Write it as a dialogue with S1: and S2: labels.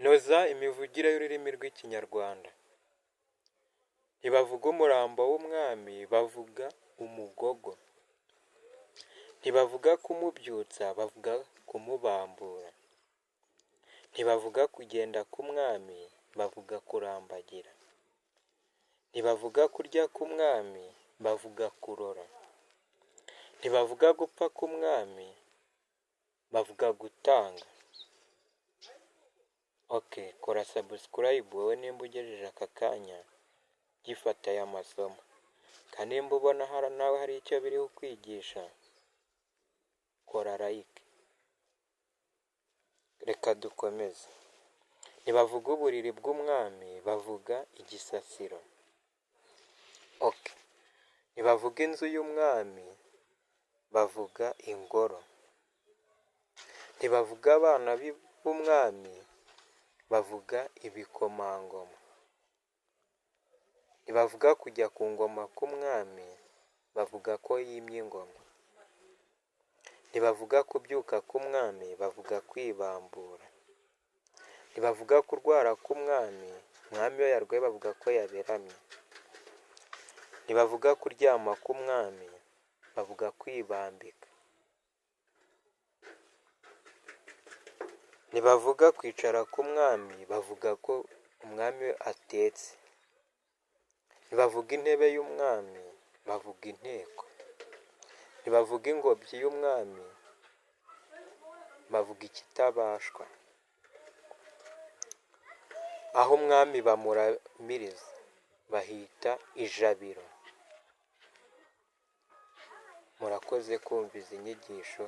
S1: Noza imivugire y'ururimi rw'Ikinyarwanda. Ntibavuga umurambo w'umwami, bavuga umugogo. Ntibavuga kumubyutsa, bavuga kumubambura. Ntibavuga kugenda k'umwami, bavuga kurambagira. Ntibavuga kurya k'umwami, bavuga kurora. Ntibavuga gupfa k'umwami, bavuga gutanga. Ok, kora subscribe wowe nimba ugejeje aka kanya ugifata aya masomo. Kandi nimba ubona nawe hari icyo biri kukwigisha, kora like. Reka dukomeze. Ntibavuga uburiri bw'umwami, bavuga igisasiro. Ok, ntibavuga inzu y'umwami, bavuga ingoro. Ntibavuga abana b'umwami, bavuga ibikomangoma. Ntibavuga kujya ku ngoma k'umwami, bavuga ko yimye ingoma. Ntibavuga kubyuka k'umwami, bavuga kwibambura. Ntibavuga kurwara k'umwami, umwami iyo yarwaye bavuga ko yaberamye. Ntibavuga kuryama k'umwami, bavuga kwibambika. Ntibavuga kwicara k'umwami, bavuga ko umwami atetse. Ntibavuga intebe y'umwami, bavuga inteko. Ntibavuga ingobyi y'umwami, bavuga ikitabashwa. Aho umwami bamuramiriza bahita ijabiro. Murakoze kumva izi nyigisho.